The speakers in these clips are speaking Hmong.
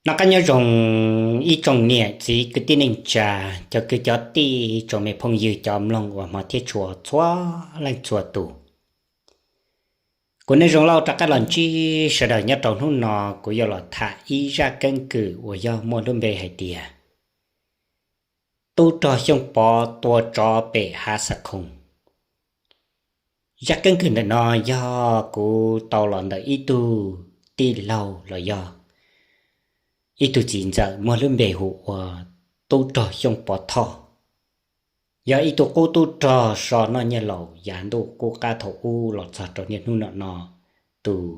Noj qab nyob zoo ib tsoom niam txiv kwv tij neej tsa, cov kwv cov tij, tsoom me phooj ywg cov mloog uas hmov thiab tshua txhua leej txhua tus. Kuv Neej Zoo Lauj rov qab los ntsib sawv daws nyob rau hnub no, kuv yuav los tham ib zaj keeb kwm uas yog muaj lub npe hais tias Tub Rog Xyooj Pov tua tsov pem hav Xam Khoo. Zaj keeb kwm ntawm no yog kuv tau los ntawm ib tug tij laug los yog ib tug txiv ntxawm muaj lub npe hu ua Tub Rog Xyooj Pov Thoj. Yog ib tug qub tub rog so noj nyiaj laus yav ntuj qub qab thaum ub los txog rau niaj hnub no no, tus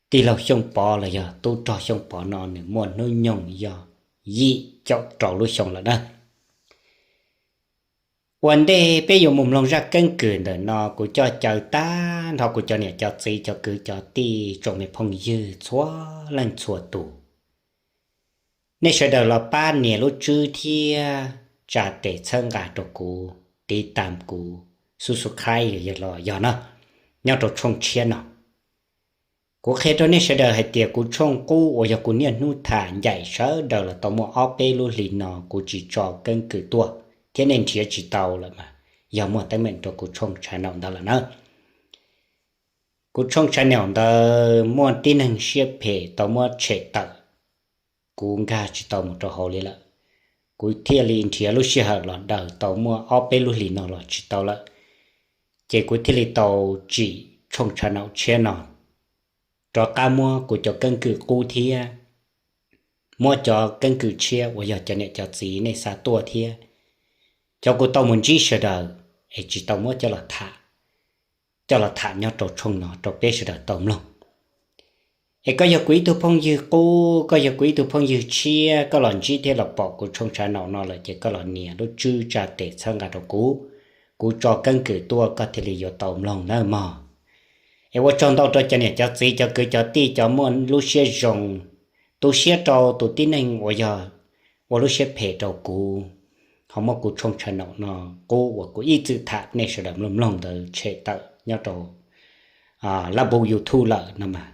tij laug Xyooj Pov los yog Tub Rog Xyooj Pov no nws muaj hnub nyoog yog yim caum rau lub xyoo lawm na. Ua ntej peb yuav mus mloog zaj keeb kwm ntawm no, kuv coj caw tag nrho kuv cov niam cov txiv cov kwv cov tij tsoom me phooj ywg txhua leej txhua tus, nej sawv daws los pab nias lub tswb thiab tsa tes txhawb nqa rau kuv, tiv tam kuv, subscribe los yog no, nyob rau tshooj tshiab no. Kuv qhia rau nej sawv daws hais tias kuv tshooj qub uas yog kuv niaj hnub tham ncaim sawv daws los tau muaj ob peb lub hlis no kuv tsis tso keeb kwm tuaj, thiab nej nrhiav tsis tau lawm mas yog muaj teeb meem rau kuv tshooj channel ntawd lawm na. Kuv tshooj channel ntawd muaj tib neeg siab phem tau muab tshem tawm, kuv nkag tsis tau mus rau hauv li lawm. Kuv thiaj li nrhiav lub sij hawm los daws tau muaj ob peb lub hlis no los tsis tau lawm, ces kuv thiaj li tau tsim tshooj channel tshiab no, rov qab muab kuv cov keeb kwm qub thiab muab cov keeb kwm tshiab uas yog cov niam cov txiv nej xa tuaj thiab cov kuv tau mus ntsib sawv daws es tsis tau muab coj los tham, coj los tham nyob rau tshooj no rau peb sawv daws tau mloog. Es koj yog kuv ib tug phooj ywg qub, koj yog kuv ib tug phooj ywg tshiab, koj los ntsib thiab los pom kuv tshooj channel no lawm ces koj los nias lub tswb tsa tes txhawb nqa rau kuv, kuv tso keeb kwm tuaj koj thiaj li yuav tau mloog nawb mog. Es ua tsaug ntau rau cov niam cov txiv cov kwv cov tij cov muaj lub siab zoo, tu siab rau tus tib neeg uas yog ua lub siab phem rau kuv, ho muab kuv tshooj channel no qub uas kuv ib txwm tham nej sawv daws mloog mloog ntawd tshem tawm nyob rau lab npu YouTube lawm no mas,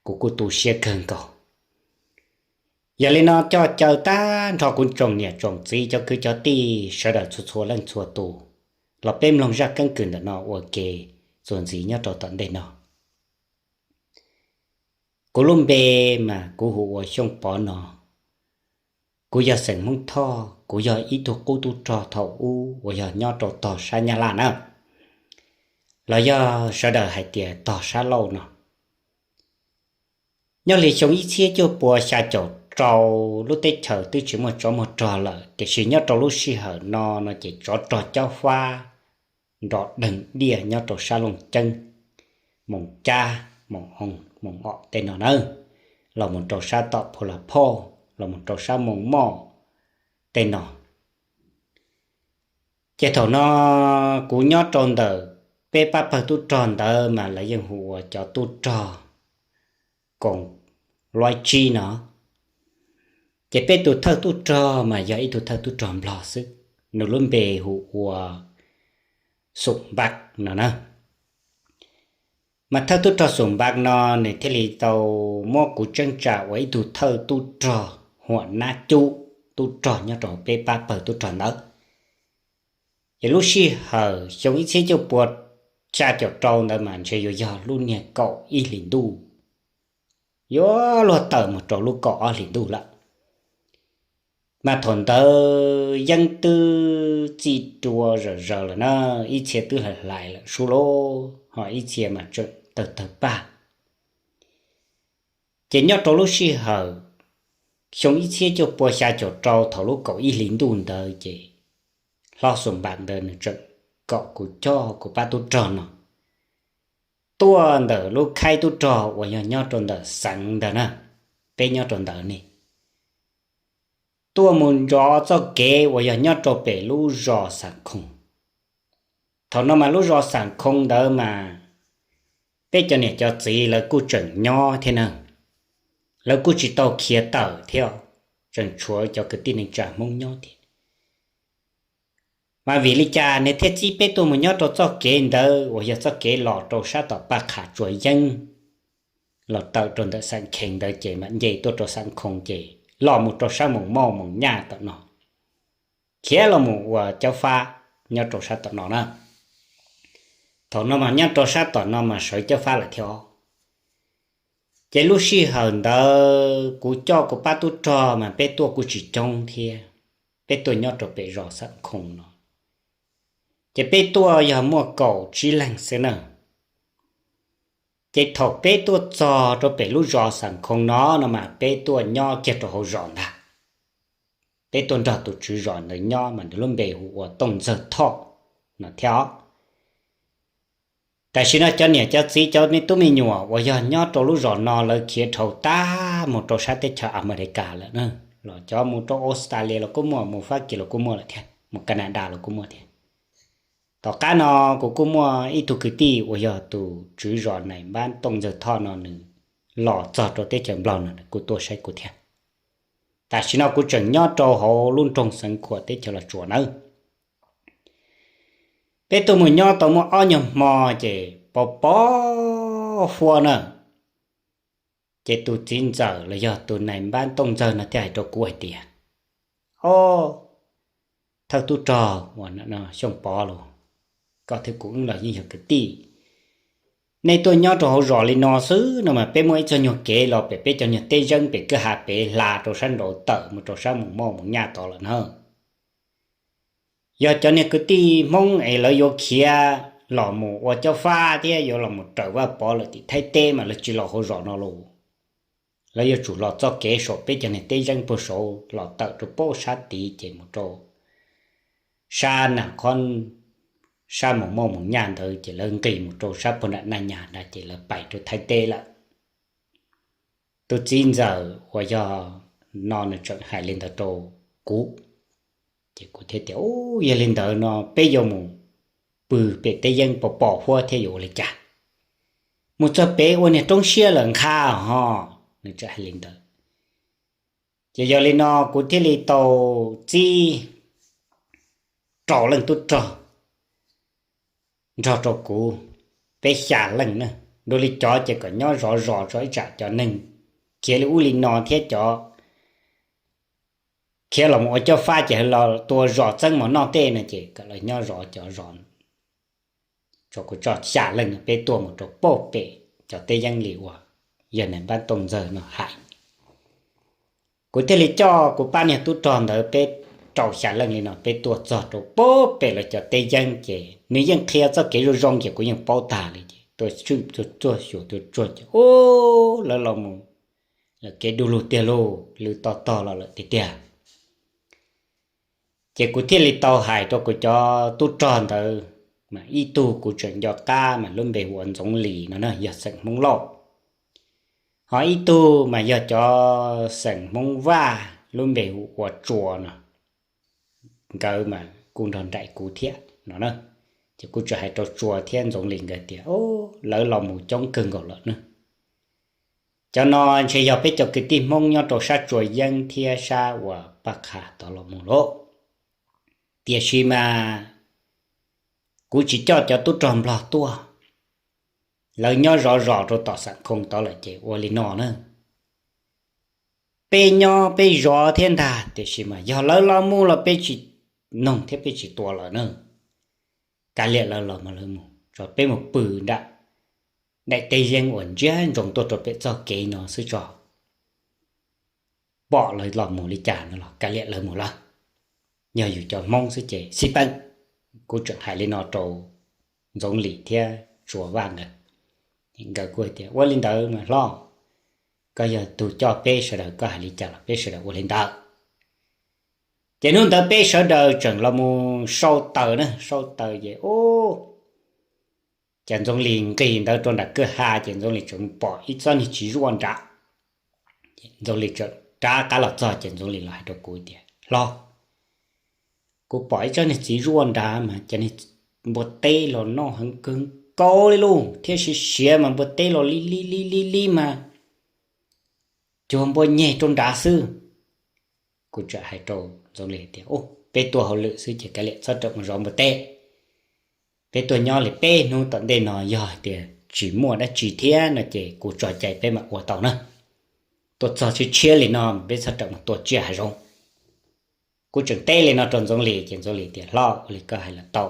kuv kuj tu siab kawg nkaus. Yog li no coj caw tag nrho kuv tsoom niam tsoom txiv cov kwv cov tij sawv daws txhua txhua leej txhua tus los peb mloog zaj keeb kwm ntawm no ua ke txuas ntxiv nyob rau tom ntej no. Kuv lub npe mas kuv hu ua Xyooj Pov no. Kuv yog xeem Hmoob Thoj, kuv yog ib tug qub tub rog thaum ub uas yog nyob rau tog sab Nyab Laj na, los yog sawv daws hais tias tog sab laug no. Nyob li xyoo ib txhiab cuaj pua xya caum rau, lub teb chaws twb tsis muaj tsov muaj rog lawm, tiam sis nyob rau lub sij hawm no no ces tsov rog cob fab nrov deeg diaj nyob rau sab Looj Ceeb, Moos Cab, Moos Oo, Moos Om tej no na, los mus rau sab tom Phu La Phoj, los mus rau sab Moos Moj tej no. Ces thaum no kuv nyob rau ntawm peb pab pawg tub rog ntawd mas lawv yeej hu ua cov tub rog koom luab tsib no. Ces peb tus thawj tub rog mas yog ib tug thawj tub rog nplog xwb, nws lub npe hu ua Xum Npab no na. Mas thawj tub rog Xum Npab no nws thiaj li tau muab kuv tseeb tsa ua ib tug thawj tub rog huam nab cub tub rog nyob rau peb pab pawg tub rog ntawd. Ces lub sij hawm xyoo ib txhiab cuaj pua xya caum rau ntawd mas ntshe yuav yog lub niag kaum ib hlis ntuj, yuav luag tawm mus rau lub kaum ob hlis ntuj lawm. Mas thaum ntawd yeeb twb txij dua zom zaws lawm na, ib txhia twb hlais hlais lawm sub lub, ho ib txhia mas tseem tawg tawg paj. Ces nyob rau lub sij hawm xyoo ib txhiab cuaj pua xya caum rau thaum lub kaum ib hlis ntuj ntawd ces hlob Xum Npab ntawd nws tseem kom kuv coj kuv pab tub rog no tuaj ntawm lub khaib tub rog uas yog nyob rau ntawm xeev ntawd na, peb nyob rau ntawd ne, tuaj mus nrov txoj kev uas yog nyob rau pem lub zos Xam Khoo. Thaum no mas lub zos Xam Khoo ntawd mas peb cov niam cov txiv lawv kuj tseem nyob thiab na, lawv kuj tsis tau khiav tawm thiab, tseem tshuav cov kwv tij neej tsa Hmoob nyob thiab. Mas vim li cas nws thiaj txib peb tuaj mus nyob rau txoj kev ntawd uas yog txoj kev los rau sab tom Paj Qham Tsua Yeeb, los tawm rau ntawm Xam Khees ntawd ces mam nce tuaj rau Xam Khoos ces los mus rau sab Moos Mauj Moos Nyaj tom no, khiav los mus ua Cob Fab nyob rau sab tom no na. Thaum no mas nyob rau sab tom no mas sawv Cob Fab lawm thiab os. Ces lub sij hawm ntawd kuv coj kuv pab tub rog mas peb tuaj kuj tsis coob thiab, peb tuaj nyob rau pem zos Xam Khoos no, ces peb tuaj yog muaj kaum tsib leeg xwb na. Ces thaum peb tuaj txog rau pem lub zos Xam Khoos no no mas peb tuaj nyob kiag rau hauv zos ntag. Peb tuaj nrog tus tswv zos ntawd nyob mas nws lub npe hu ua Tooj Ntxawg Thoj no thiab os. Tam sim no cov niam cov txiv cov me tub me nyuam uas yog nyob rau lub zos no lawv khiav dhau tag mus rau sab teb chaws Amelikas lawm na, los cov mus rau Australia los kuj muaj, mus Fab Kis los kuj muaj lawm thiab, mus Canada los kuj muaj thiab. Tom qab no kuv kuj muaj ib tug kwv tij uas yog tus tswv zos Nais Npab Tooj Ntxawg Thoj no nws los txog rau teb chaws Nplog no nws kuj tuaj saib kuv thiab. Tam sim no kuv tseem nyob rau hauv lub nroog Xeev Khuam teb chaws Los Tsuas nawb. Peb tuaj mus nyob tau muaj ob nyuag hmo ces pos pos huab na, ces tus txiv ntxawm los yog tus Nais Npab Tooj Ntxawg no thiaj hais rau kuv hais tias, Ob, thawj tub rog uas Xyooj Pov los, koj thiab kuv wb los yeej yog kwv tij. Nej tuaj nyob rau hauv zos li no xwb no mas peb muaj ib txoj nyuag kev los pem peb cov nyuag teb zeeb pem kwj ha pem hla rau sab nraud tawm mus rau sab Moos Mauj Moos Nyaj tod lawm na. Yog cov niag kwv tij Hmoob es lawv yuav khiav los mus ua Cob Fab thiab yuav los mus raws Vaj Pov lawm tim Thaib teb mas lawv tsis los hauv zos no los. Lawv yuav tsum los txoj kev saum peb cov niag teb zeeb puag saud los tawm rau pem sab tid ces mus rau sab Nas Khob, sab Moos Mauj Moos Nyaj ntawd ces lawv nqis mus rau sab puag nram Naj Nyas nrad ces lawv pais rau Thaib teb lawm. Tus txiv ntxawm uas yog no nws tseem hais li ntawd rau kuv, ces kuv thiaj tias, Ub, yog li ntawd no peb yuav mus pw pem teb yeeb pos pos huab thiab yuav ua li cas? Mus txog pem ua niag roob siab lawm nqha ho. Nws tseem hais li ntawd. Ces yog li no kuv thiaj li tau txib rau leej tub rog nrog rau kuv, peb xya leej na. Dua li cov ces kom nyob zov zos tso, ib tsam cov neeg khiav li ub li no thiab cov khiav los mus ua Cob Fab ces los tua zos txeeb mov noj tej no ces kom lawv nyob zov cov zos tso. Kuv tso xya leej peb tuaj mus rau pem cov teb yeeb li uas yog Nais Npab Tooj Ntxawg no hais. Kuv thiaj li coj kuv pab niag tub rog ntawd peb rau xya leej li no peb tuaj txog rau pem lawv cov teb yeeb ces nws yeej qhia txoj kev zoo zoo ces kuv yeej paub tag li ces tuaj tsuj tuaj tsuag xyuas tuaj tsuag ces ub, lawv los mus lawm kev du lug tiag lauj, lwm tog tog los lawm tiag tiag. Ces kuv thiaj li tau hais rau kuv cov tub rog ntawd, mas ib tug kuv tseem nco qab mas lub npe hu ua Ntxoov Lis no na, yog xeem Hmoob Lauj. Ho ib tug mas yog cov xeem Hmoob Vaj, lub npe hu ua Tsua no. Nkawd mas kuj nrog nraim kuv thiab no na. Ces kuv tseem hais rau Tsua thiab Ntxoov Lis nkawd tias, Lawv los mus coob kawg nkaus lawm na. Cov no ntshe yog peb cov kwv tij Hmoob nyob rau sab Tsua Yeeb thiab sab uas Paj Qha tod los mus lauj. Tiam sis mas kuv tsis coj cov tub rog Nplog tuaj, lawv nyob zov zos rau tom Xam Khoo tod lawm ces ua li no na. Peb nyob peb zov thiab ntag, tiam sis mas yog lawv los mus los peb tsis noog thiab peb tsis tua lawv na. Kav liam lawv los mas lawv mus tso, peb mus pw nram daim teb yeeb uas ntsia ntsoov tuaj rau pem txoj kev no xwb tso. Pom lawv los mus li cas no los kav liam lawv mus lawm. Yog yus cov Hmoob xwb ces xib peem. Kuv tseem hais li no rau Ntxoov Lis thiab Tsua Vaj nkawd. Nkawd kuj tias, Ua li ntawd mas hlob, koj yog tug coj peb sawv daws, koj hais li cas los peb sawv daws ua li ntawd. Ces hnub ntawd peb sawv daws tseem los mus sau taws na, sau taws ces ub, ces Ntxoov Lis nqis ntawd rau nram kwj ha ces Ntxoov Lis tseem pom ib tsob niag txiv zuaj nrad. Ntxoov Lis tseem rov qab los txog ces Ntxoov Lis los hais rau kuv tias, Hlob, kuv pom ib tsob niag txiv zuaj nrad mas cov niag npua teb los noj heev kawg nkaus li lauj, thiab siav siav mas npua teb los li li li li li mas cuag npua nyeg rau nrad xwb. Kuv txawm hais rau Ntxoov Lis tias, Ub, peb tuaj hauj lwm xwb ces kav liam txhob rawm mus zov npua teb. Peb tuaj nyob li peb hnub tom ntej no yog hais tias tsis muaj dab tsi thiab no ces kuv tso cai peb mam ua tau na. Tuaj txog tshiab tshiab li no peb txhob rawm mus tua tsiaj hav zoov. Kuv tseem teb li no rau Ntxoov Lis ces Ntxoov Lis tias, Hlob, ua li koj hais los tau.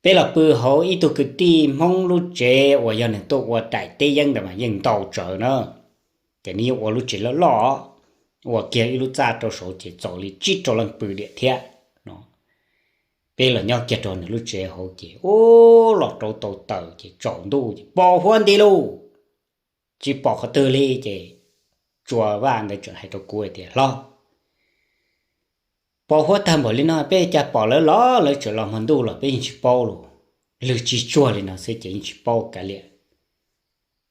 Peb los pw hauv ib tug kwv tij Hmoob lub tsev uas yog nws tuaj ua daim teb yeeb ntawd mas yeej ntau tsawv na. Ces nws yeej ua lub tsev loj loj, ua kiag ib lub txaj rau saud ces txaus li tsib rau leej pw diam thiab no. Peb los nyob kiag rau nws lub tsev hauv ces ub, los rau tau taws ces tsaus ntuj ces pos huab nti lauj, tsis pom qhov twg li ces Tsua Vaj ntawd tseem hais rau kuv tias, Hlob, pos huab tag npaum li no peb cas pom lawv los lawv tseem los hmo ntuj los peb yeej tsis paub los. Lwg tsis tsuag li no xwb ces yeej tsis paub kav liam.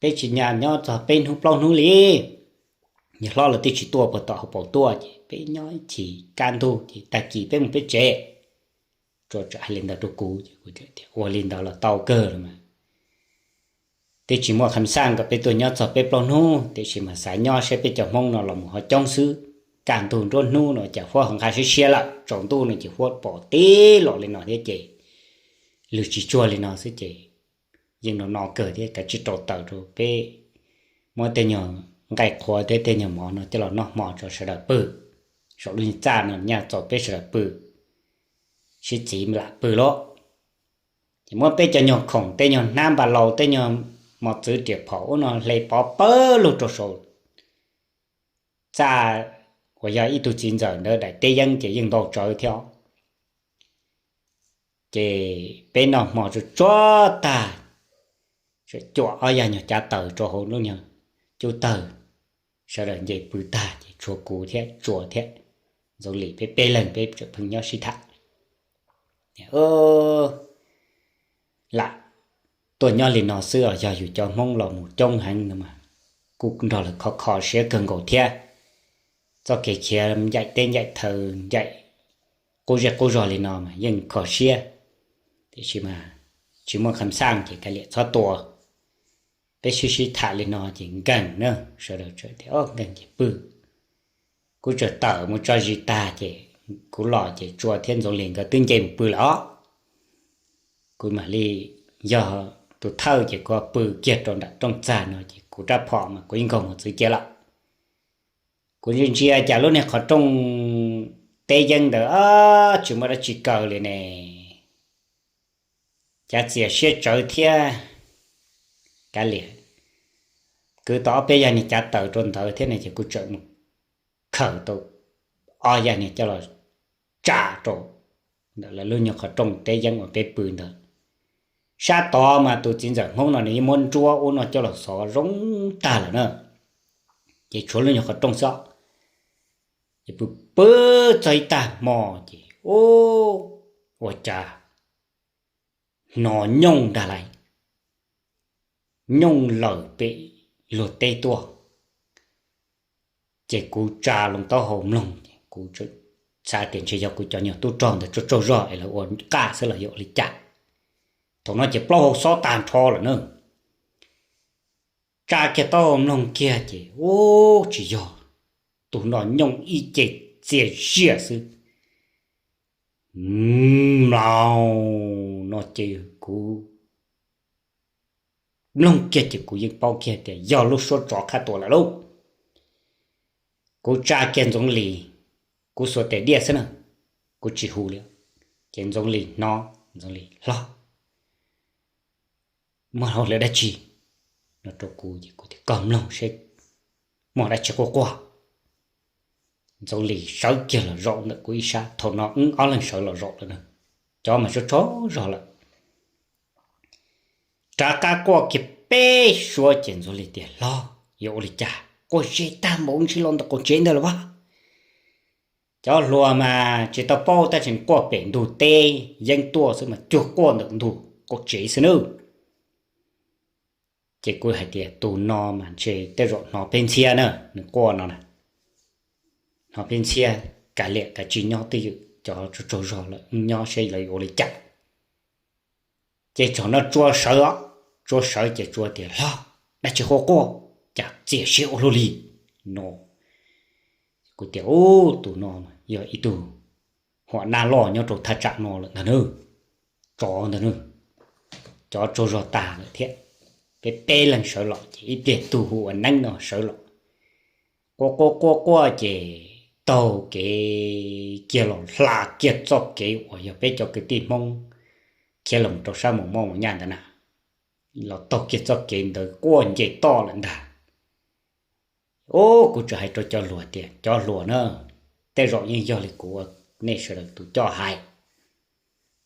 Peb tsis nyam nyob txog peb hnub plaub hnub li, niam hlob los twb tsis tuaj puag tom hauv paus tuaj ces peb nyob ib chim kaj ntug ces tag kis peb mus peb tsev. Tsua tseem hais li ntawd rau kuv ces kuv tias, Ua li ntawd los tau kawg los mas. Twb tsis muaj kham xaj kom peb tuaj nyob txog peb plaub hnub, tiam sis mas xav nyob saib peb cov Hmoob no los mus ho coob xwb. Kaj ntug nruab hnub no cas huab ho nqa siab siab lawm, tsaus ntuj no ces huab pos tib los li no thiab ces lwg tsis tsuag li no xwb ces yeej no no kawg thiab, kav tsij rau taws rau peb muab tej nyuag nqaij qhuav thiab tej nyuag mov no coj los noj hmo tso sawv daws pw. Saum lub nyuag txaj no nyaj txaus peb sawv daws pw, sib txiv lam pw lauj. Ces muab peb cov nyuag khoom, tej nyuag hnab npas laus, tej nyuag mos txwv riam phom ub no hle pov pawg lug rau saum txaj uas yog ib tug txiv ntxawm ntawd daim teb yeeb ces yeej ntau tsawv thiab. Ces peb noj hmo tsuag tsuag tag, cuam ob yag nyuag cav taws rau hauv lub nyuag cub tawg, sawv daws nce pw tag ces tshuav kuv thiab Tsua thiab Ntxoov Lis peb peb leeg peb tseem pheej nyob sib tham. Lam tuaj nyob li no xwb os, yog yus cov Hmoob los mus coob heev no mas kuj nrog lawv kho kho siab kawg nkaus thiab. Txoj kev khiav ncaim teb ncaim taw ncaim qub zej qub zog li no mas yeej kho siab, tiam sis mas tsis muaj kham xaj ces kav liam txhob tua. Peb sib sib tham li no ces nkeeg na, sawv daws txawm tias, Ob, nkeeg ces pw. Kuv txawm tawm mus tso zis tag ces kuv los ces Tsua thiab Ntxoov Lis nkawd twb nce mus pw lawm os. Kuv mam li yog tus thawj ces kuv pw kiag rau nram rooj txag no ces kuv rab phom mas kuv yeej nkaug mus txwv cia lawm. Kuv ntsia ntsia cas lub niag qhov rooj teb yeeb ntawd tsis muaj dab tsi kaw li ne. Cav txias siab tsawv thiab, kav liam, kwv tau ob peb yag niag cav taws rau ntawd thiab ne ces kuv txawm mus khaws tau ob yag niag coj los tsa rau ntawm lawv lub nyuag qhov rooj teb yeeb uas peb pw ntawd. Sab tod mas tus txiv ntxawm Hmoob no nws yeej muab nruab ub no coj los xov zoo tag lawm na, ces tshuav lub nyuag qhov rooj xwb. Ces pw pw txog ib tag hmo ces ub, ua cas hnov nyooj ntag lauj, nyooj lawm pem luag teb tuaj. Ces kuv tsa loo taub hau mloog ces kuv xav tias ntshe yog kuv cov nyuag tub rog ntawd tsaug tsaug zog es lawv ua qaj xwb los yog ua li cas. Thaum no ces plaub hau xob tag nrho lawm na. Tsa kiag taub hau mloog kiag ces ub, tsis yog, tus no nyooj ib ce txias ziaj xwb. Mlaus no ces kuv mloog kiag ces kuv yeej paub kiag tias yog lub suab tsov qhab tua lawm lauj. Kuv tsa kiag Ntxoov Lis, kuv xuas tes diaj xwb na, kuv tsis hu li. Ces Ntxoov Lis hnov, Ntxoov Lis, Hlob, muaj hauj lwm dab tsi? No rau kuv ces kuv tias, Koj mloog seb muaj dab tsi quaj quaj. Ntxoov Lis sawv kiag los zaum ntawm kuv ib sab, thaum no wb ob leeg sawv los zaum lawm na, cov mas tsaug tsaug zog lawm. Rov qab quaj kiag peb suab ces Ntxoov Lis tias, Hlob, yuav ua li cas? Quaj ze tag npaum ntsib los ntawm qaum tsev ntawd lawm vaj. Cov hluas mas tsis tau paub tab sis quaj pem ntug teb yeeb tuaj xwb mas cuag quaj ntawm ntug qaum tsev xwb nawb. Ces kuv hais tias, Tus no mas ntshe tej zaum hnov peb ntxhiab na, nws quaj no na. Hnov peb ntxhiab, kav liam kav tsij nyob twj ywm, cov tsaug tsaug zog lawm, nyob seb lawv yuav ua li cas. Ces thaum no Tsua sawv os, Tsua sawv ces Tsua tias, Hlob, dab tsi quaj quaj, cas txias siab ua luaj li? No kuv tias, Ub, tus no yog ib tug huam nab loj nyob rau thaj tsam no lawm ntag na, tsov ntag na. cov tsaug zog tag lawm thiab. Peb peb leeg sawv los ces ib pliag tug hu ua Neeb no sawv los quaj quaj quaj quaj ces taug kev kiag los hla kiag txoj kev uas yog peb cov kwv tij Hmoob khiav los rau sab Moos Moj Moos Nyaj ntawd na, los taug kiag txoj kev ntawd quaj nce toj lawm ntag. Ub, kuv txawm hais rau cov hluas tias, cov hluas na, tej zaum yeej yog li kuv ua nej sawv daws tus coj hais.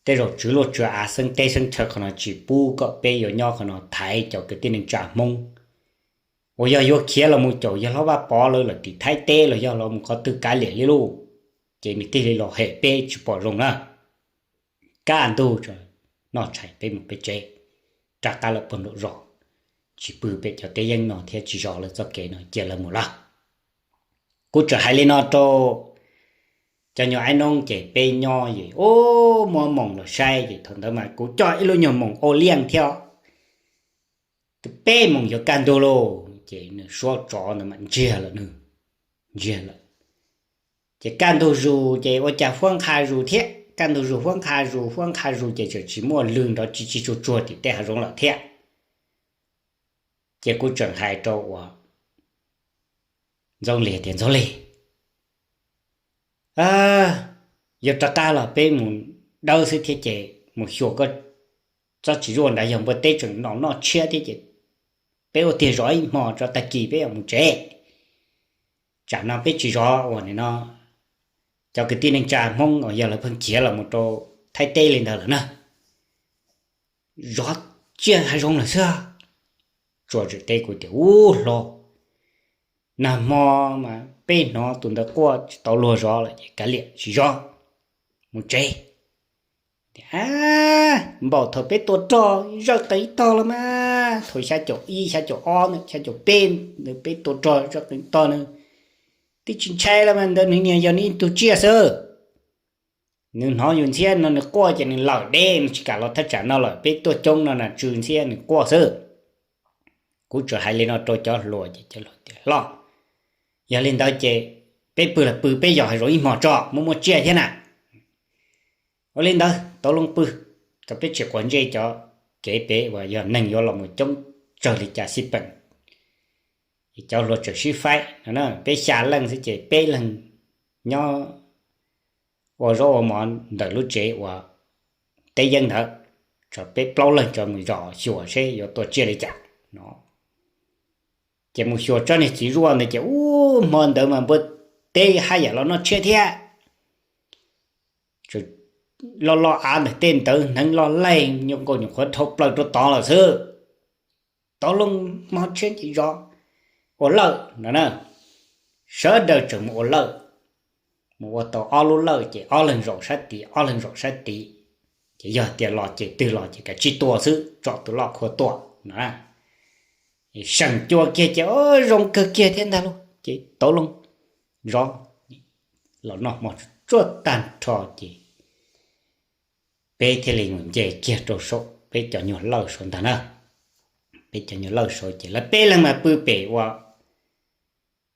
Tej zaum tswv luaj tswv av xeeb teb xeeb chaw qhov no tsis pub kom peb yuav nyob qhov no thaiv cov kwv tij neej tsa Hmoob uas yog yuav khiav los mus caum yawg hlob Vaj Pov lawv lawm tim Thaib teb los yog los mus qhov twg kav liam li lauj, ces nws thiaj li los hem peb tsis pom zoo na. Kaj ntug noj tshais peb mus peb tsev, rov qab lawm puag nraum zos, tsis pw pem cov teb yeeb no thiab tsis zov lawv txoj kev no, cia lawv mus lawm. Kuv txawm hais li no rau cov nyuag aib noob ces peb nyob es ub muab moos los saib ces thaum ntawd mas kuv coj ib lub nyuag moos au liaj thiab. Twb peb moos yuav kaj ntug lauj ces nws suab tsov ntawd mas ntsiag lawm nws, ntsiag lawm. Ces kaj ntug zus ces ua cas huab nqha zus thiab, kaj ntug zus huab nqha zus huab nqha zus ces tseem tsis muaj lwg nrov tsis tsis tsuag tsuag tim tej hav zoov lawm thiab. Ces kuv tseem hais rau uas Ntxoov Lig tias, Ntxoov Lig, yuav rov qab los peb mus dawb xwb thiab ces mus xyuas koj txhob tsis zuaj nrad, yog npua teb tseem los noj tshiab thiab ces peb ua tiag zov ib hmo tso tag kis peb yuav mus tsev. Tsam no peb tsis zov uas nim no cov kwv tij neej tsa Hmoob uas yog lawv pheej khiav los mus rau Thaib teb li ntawd lawm na, zov tsiaj hav zoov lawm xwb. Tsuas tseem teb kuv tias, Ub hlob, nag hmo mas peb hnov tus ntawd quaj tsis tau luag zov lawm ces kav liam tsis zov, mus tsev. Npaum thaum peb tua rog zawj qees tog los mas thaum xya caum ib xya caum ob xya caum peb ntawd peb tua rog zawj qees tog na, twb tsis ntshai los mas ntawd nws niag yog nws ib tug tsiaj xwb. Nws hnov yus ntxhiab no nws quaj ces nws lawm deb, nws tsis kam los thaj tsam no lawm, peb tuaj coob no na tsw ntxhiab nws quaj xwb. Kuv tsuas hais li no rau cov hluas ces cov hluas tias, Hlob, yog li ntawd ces peb pw los pw, peb yos hav zoov ib hmos tso, muaj muaj tsiaj thiab na. Ua li ntawd tau loo pw, tau peb tsis quav ntsej cov kev pem uas yog neeg yuav los mus coob tsawg li cas xij peem. Cov hluas tseem sib faib no, peb xya leej xwb ces peb leeg nyob ua zaub ua mov ntawm lub tsev uas teb yeeb ntawd, tso peb plaub leeg tso mus zov xyuas seb yuav tua tsiaj li cas no. Ces mus xyuas tsob niag txiv zuaj ntawd ces ub hmo ntawd mas npua teb haj yam los noj tshiab thiab. Loj loj av ntawm tej ntawd hneev loj laij nyuam nkaus nyuam qhuav dhau plaws rau tod lawm xwb. Tau loo hmo tshiab ces zov ua lawj no na. Sawv daws tseem mus ua lawj, mus ua tau ob lub lawj ces ob leeg zaum sab tid ob leeg zaum sab tid. Ces yog tias los ces twg los ces kav tsij tua xwb, tsom tus loj khua tua no. Seem cua kiag ces zoo kawg kiag thiab ntag lauj. Ces tau loo zov los noj hmo tsuaj tag nrho ces peb thiaj li mus nce kiag rau saum peb cov nyuag lawj saud ntag na. Peb cov nyuag lawj saud ces lawv peb leeg mas pw pem ua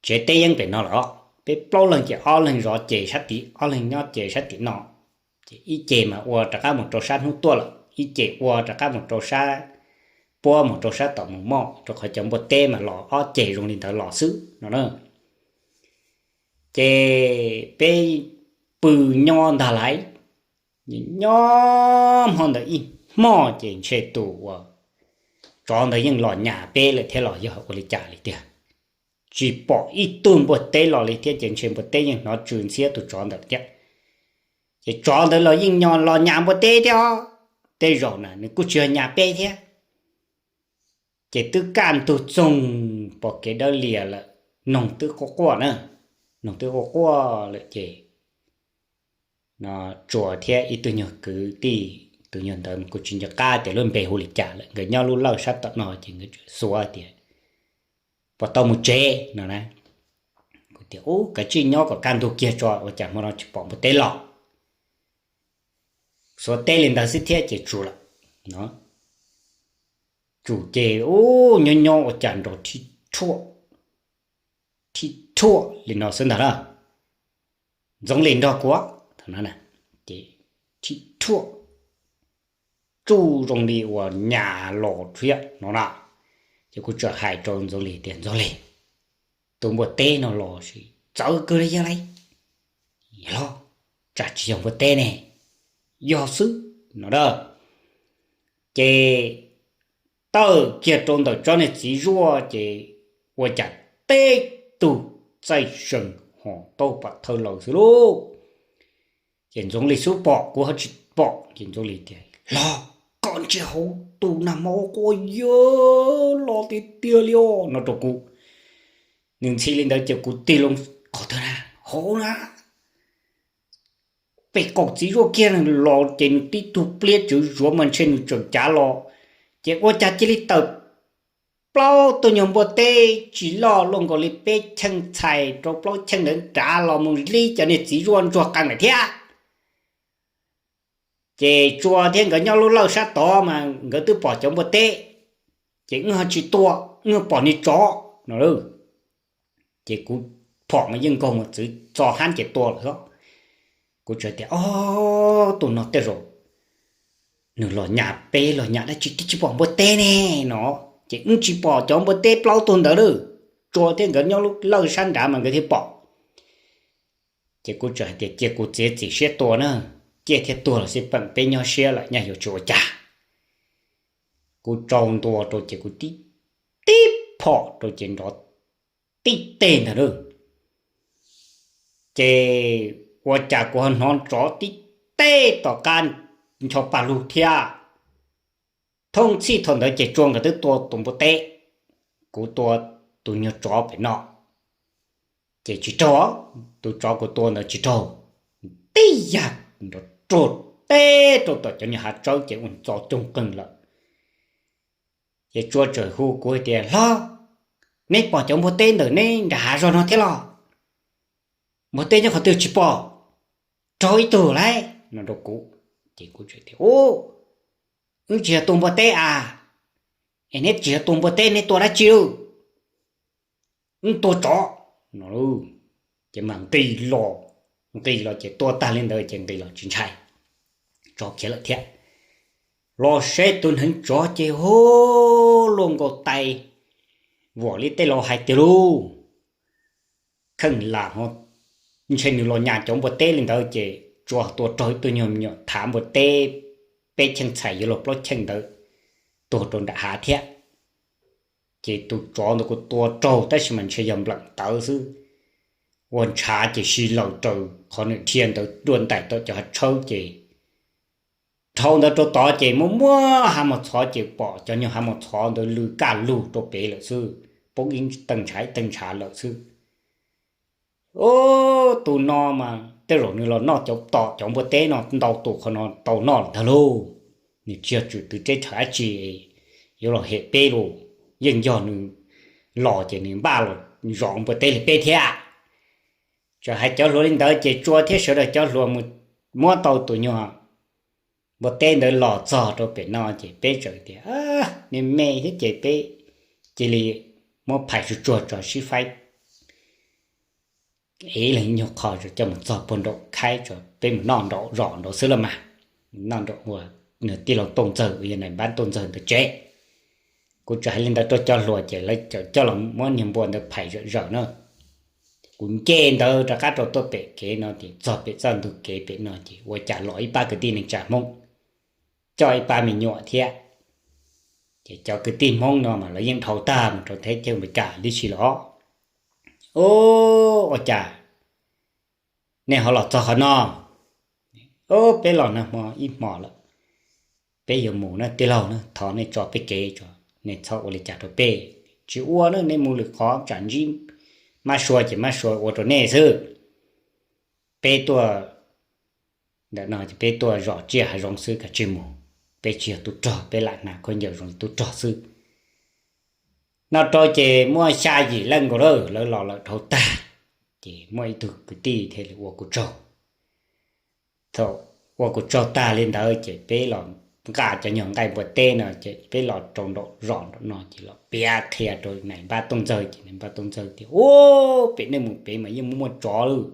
tsev teb yeeb pem no lawm. Peb plaub leeg ces ob leeg zov ces sab tid, ob leeg nyob ces sab tim no. Ces ib ce mas ua rov qab mus rau sab hnub tuaj lawm, ib ce ua rov qab mus rau sab puab mus rau sab tom Moos Moj, rau qhov cov npua teb mas los ob ceg zoo li ntawd los xwb no na. Ces peb pw nyob ntag lauj. Nyob hmo ntawd ib hmos ces ntshe tus uas tsov ntawd yeej los nyas peb lawm thiab los yog ua li cas li tiag. Tsis pom ib tug npua teb los li thiab ces ntshe npua teb yeej hnov tsw ntxhiab tus tsov ntawd thiab. Ces tsov ntawd los yeej los nyas npua teb thiab, tej zaum na nws kuj tsis yog nyas peb thiab. Ces twb kaj ntug txoog pom kev dawb lias lawm, noog twb quaj quaj na, noog twb quaj quaj lawm ces no Tsuas thiab ib tug nyuag kwv tij, tus nyuag ntawd mas kuj tsis nco qab tias lub npe hu li cas lawm, nkawd nyob lub lawj sab tom no ces nkawd tsuas xuav tias puas tau mus tsev no na. Kuv tias ub kav tsij nyob kom kaj ntug kiag tso, ua cas hmo no tsis pom npua teb los. Xuav teb li ntawd xwb thiab ces tsum lawm no. Tsum ces ub nyob nyob ua cas nrov thib rhuaj, thib rhuaj li no xwb ntag na. Ntxoov Lis nrog kuv, ces thib rhuaj, tsuj zoo li uas nyas los thiab no na. Ces kuv txawm hais rau Ntxoov Lis tias, Ntxoov Lis, tus npua teb no los sis txawv kawg li yog lauj. Los, tsam tsis yog npua teb ne? Yog xwb no a. Ces tawm kiag rau ntawm tsob niag txiv zuaj ces ua cas teb tug txaij sees ho tau pam thawj laws xwb lauj. Ces Ntxoov Lis xub pom, kuv ho tsis pom, ces Ntxoov Lis tias, Los, koj ntsia hauv tus nag hmo quaj yawg los tiag tiag li os, no rau kuv. Nws ntxhi li ntawd ces kuv tig loo qhov twg na, hauv na, pem qaum txiv zuaj kiag los ces nws tib tug pliab tswv zuav mas ntshe nws tseem cav los, ces ua cas cia li tawm plaub tug nyuag npua teb tsis loj luaj nkaus li peb cheej txhais rau plaub cheej ntawd nrad los mus dib cov niag txiv zuaj ntsuag qees lawm thiab. Ces Tsua thiab nkawd nyob lub lawj sab tod mas nkawd twb pom cov npua teb, ces wb ho tsis tua, wb pom niag tsov no. Ces kuv phom mas yeej nkaug mas txwv txo hab ces tua lawm xwb. Kuv txawm tias, Ob, tus no tej zaum nws los nyas peb los nyas dab tsi twb tsis pom npua teb ne no. Ces wb tsis pom cov npua teb plaub tug ntawd lawm, Tsua thiab nkawd nyob lub lawj sab nrad mas nkawd thiaj pom. Ces kuv txawm hais tias, Cia kuv txiav txim siab tua na, ciaj thiab tuag los xij peem peb nyob siab lawm nyaj yuav tsis ua cas. Kuv tsau ntua rau ces kuv tib, tib phom rau ces nrov tib teg ntag lauj. Ces ua cas kuv ho hnov nrov tib teg tom qab ncho paj lug thiab. Thooj txhij thaum ntawd ces Tsua nkawd twb tua tus npua teb, kuv tua tus nyuag tsov pem no ces tsis raug, tus tsov kuv tua ntawd tsis raug, tib yam nrov ruag teb rau tom cov nyuag hav tsawb ces ua txo cooj qeeg lawm. Ces Tsua txawm hu kuv hais tias, Hlob, neb pom cov npua teb ntawm neb nram hav zog no thiab los? Npua teb nyob qhov twg tsis pom, raug ib tug lauj, no rau kuv. Ces kuv tias, Ub, wb tsis yog tua npua teb a. Es neb tsis yog tua npua teb neb tua dab tsi lauj? Wb tua tsov no. Ces mas nqis los, nqis los ces tua tag li ntawd ces nqis los tsis ntshai, tsov khiav lawm thiab. Los seb tus neev tsov ces hu luaj nkaus tais, vuam li tej laus hais tiag lauj, kheej lam ho ntshe nws los nyas cov npua teb li ntawd ces Tsua tua raug ib tug nyuag me nyuam thav npua teb peb cheej txhais yuav luag plaub cheej ntawd tuag rau nram hav thiab. Ces tus tsov ntawd kuv tua raug tab sis mas ntshe yog npleem tawv xwb, ua ntshav ces si laws raws qhov nws dhia ntawd dua ntais tau cov hav tshawb ces dhau ntawd rau tod ces muaj muaj hav mos txhov ces pom cov nyuag hav mos txhov ntawd lw kaj lug rau pem lawm xwb, poob ib teej ntshav ib teej ntshav lawm xwb. Ub, tus no mas tej zaum nws los noj cov tom cov npua teb no ntau tus qhov no tau noj lawm ntag lauj. Nws tsis yog tswm tw teb rhawv dab tsi yuav los hem peb lauj, yeej yog nws los ces nws npaj los zov npua teb li peb thiab. Txawm hais cov hluas li ntawd ces Tsua thiab sawv daws cov hluas mus muab tau tus nyuag npua teb ntawd los txog rau pem no ces peb txawm tias, Me me thiab ces peb cia li muab phais tsuag tsuag tso sib faib, ev leej nyuag qho coj mus txog puag nraum khaib tso peb mus noj nraum zos nraud xwb los mas, noj nraum ua nws tij laug Tooj Ntxawg uas yog nais npab Tooj Ntxawg ntawd tsev. Kuv txawm hais li ntawd rau cov hluas ces lawv txawm coj los muab niag npua ntawd phais zawm zawm na. Kuv nce ntawd rov qab rau tuaj pem kev no ces txog pem txoj ntug kev pem no ces ua cas los ib pab kwv tij neej tsa Hmoob coj ib pab me nyuam thiab. Ces cov kwv tij Hmoob no mas lawv yeej dhau tag mus rau teb chaws Amelikas tib si los. Ub, ua cas nej ho los txog qhov no? Ub, peb los nag hmo ib hmos lawm, peb yuav mus na tij laug na, thov nej tso peb kev tso, nej txhob ua li cas rau peb. Tsis ua na, nej mus lwm qhov tsam ntsib mab sua ces mab sua ua rau nej xwb. Peb tuaj ntawm no ces peb tuaj zom tsiaj hav zoov xwb, kav tsij mus. Peb tsis yog tub rog, peb lam hnav khaub ncaws zoo li tub rog xwb. Noj rau ces muaj xya yim leej nkaus lawm, lawv los lawm dhau tag, ces muaj ib tug kwv tij thiaj li ua kuv tsaug. Thaum ua kuv tsaug tag li ntawd ces peb los nqa cov nyuag nqaij npua teb no ces peb los rau nraum zos nraum no ces los piav qhia rau nais npab Tooj Ntxawg ces nais npab Tooj Ntxawg tias, Ub, pem nej mus pem mas yeej muaj muaj tsov lawm.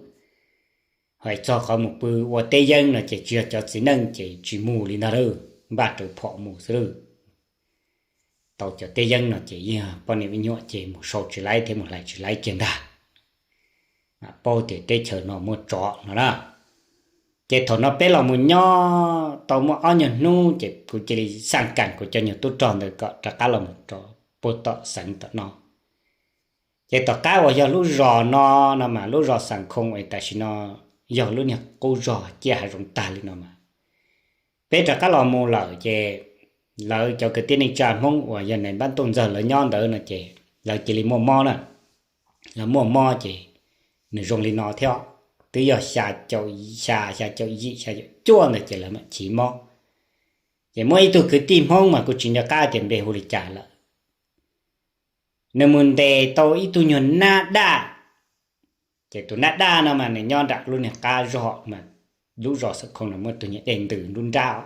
Hais txog qhov mus pw ua teb yeeb no ces tsis yog cov txiv neej ces tsis mus li ntag lauj. npaj rawv phom mus xwb lawm. Tau cov teb yeeb no ces yeej poj niam me nyuam ces mus sau tsis laib thiab mus hlais tsis laib kiag ntag. Paub tias teb chaws no muaj tsov no na. Ces thaum no peb los mus nyob tau muaj ob nyuag hnub ces kuv cia li xaj kam kuv cov nyuag tub rog ntawd kom rov qab los mus rau puag tom xeev tom no. Ces tom qab uas yog lub zos no, no mas lub zos Xam Khoo es tam sim no yog lub niag qub zos ciaj hav zoov tag li no mas, peb rov qab los mus lawm ces lawv cov kwv tij neej tsa Hmoob uas yog nais npab Tooj Ntxawg lawv nyob ntawd no ces lawv cia li muaj mob na. Lawv muaj mob ces nws zoo li no thiab, twb yog xya caum, xya, xya caum yim xya caum cuaj ntawd ces lawv mam chiv mob. Ces muaj ib tug kwv tij Hmoob mas kuv tsis nco qab tias npe hu li cas lawm, nws mus ntes tau ib tug nyuag nab daj. Ces tus nab daj no mas nws nyob nram lub niag qab zog mas, lub zos Xam Khoo no muaj tus nyuag dej ntws nruab nrab.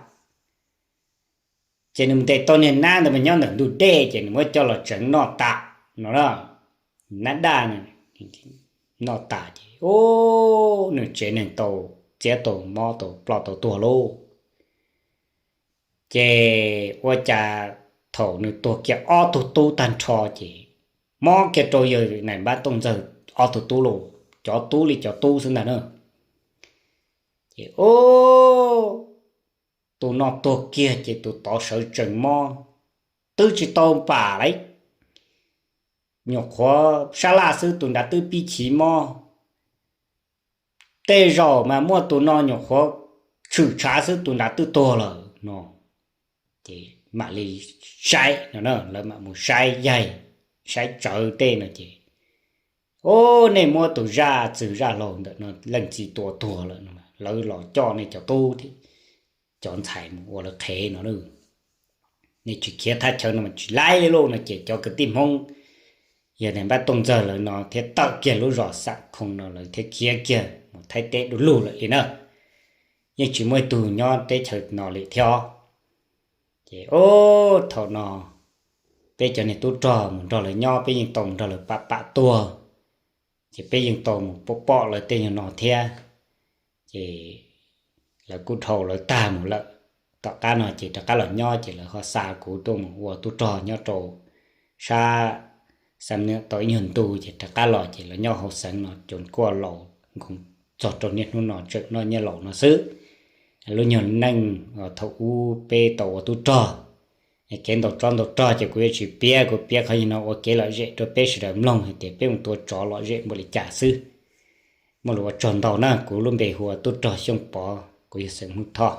Ces nws mus ntes tau niag nab ntawd mas nyob ntawm ntug dej ces nws muab coj los tseev noj tas no na. Nab daj noj tas ces nws tsev neeg tau txiav tau mob tau ploj tau tuag lauj. Ces ua cas thaum nws tuag kiag ob tug tub tag nrho ces mob kiag rau yawg nais npab Tooj Ntxawg ob tug tub lauj, cov tub li cov tub xwb ntag na. Ces tus no tuag kiag ces tus tod sawv tsees mob, twb tsis tau npam li, nyuam qhuav sab laj xwb tus nrad twb pib chiv mob. Tej zaum mas muaj tus no nyuam qhuav tshwm tshav xwb tus nrad twb tuag lawm no. Ces mam li saib no, lawv mam mus saib yaig, saib tsawv tej no ces, o, nej muab tus zaj txwg zaj laug ntawm no leej txiv tua tuag lawm no, lawv los coj nej cov tub thiab cov ntxhais mus ua lawv qhev no. Nej tsis khiav thaj chaw no mas tsis laib li lauj no ces cov kwv tij Hmoob yog nais npab Tooj Ntxawg lawv no thiab tawm kiag lub zos Xam Khoo no lawv thiaj khiav kiag mus Thaib teb du lug lawm li na. Yeej tsis muaj ib tug nyob teb chaws no li thiab. Ces o, thaum no peb cov niag tub rog mus nrog lawv nyob peb yeej tau mus nrog lawv pam pam tuag, ces peb yeej tau mus pom pom lawv tej nyuag no thiab. Ces lawv kuj dhau lawv tag mus lawm. Tom qab no ces rov qab los nyob ces lawv ho xa kuv tuaj mus ua tub rog nyob rau sab Xam Nwm tau ib nyuag ntu ces rov qab los ces los nyob hauv xeev no cov kuaj laus nkoos txog rau niaj hnub no tseem noj nyiaj laus no xwb. Lub nyuag neej thaum ub peb tau ua tub rog, kev ntaus tsov ntaus rog ces kuv yuav tsis piav, kuv piav qhov yog no ua kev lom zem rau peb sawv daws mloog hais tias peb mus tua tsov lom zem npaum li cas xwb. Muaj lus ua tsaug ntau na, kuv lub npe hu ua Tub Rog Xyooj Pov, kuv yog xeem Hmoob Thoj.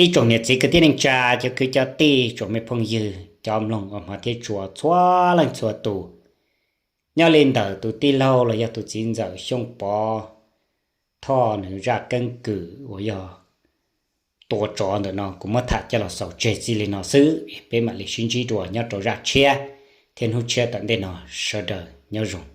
Ib tsoom niam txiv kwv tij neej tsa cov kwv cov tij tsoom me phooj ywg cov mloog uas hmov thiab tshua txhua leej txhua tus, nyob li ntawm tus tij laug los yog tus txiv ntxawm Xyooj Pov Thoj nws zaj keeb kwm uas yog tua tsov ntawm no kuv muab tham coj los xaus tseg txij li no xwb, peb mam li sib ntsib dua nyob rau zaj tshiab thiab hnub tshiab tom ntej no, sawv daws nyob zoo.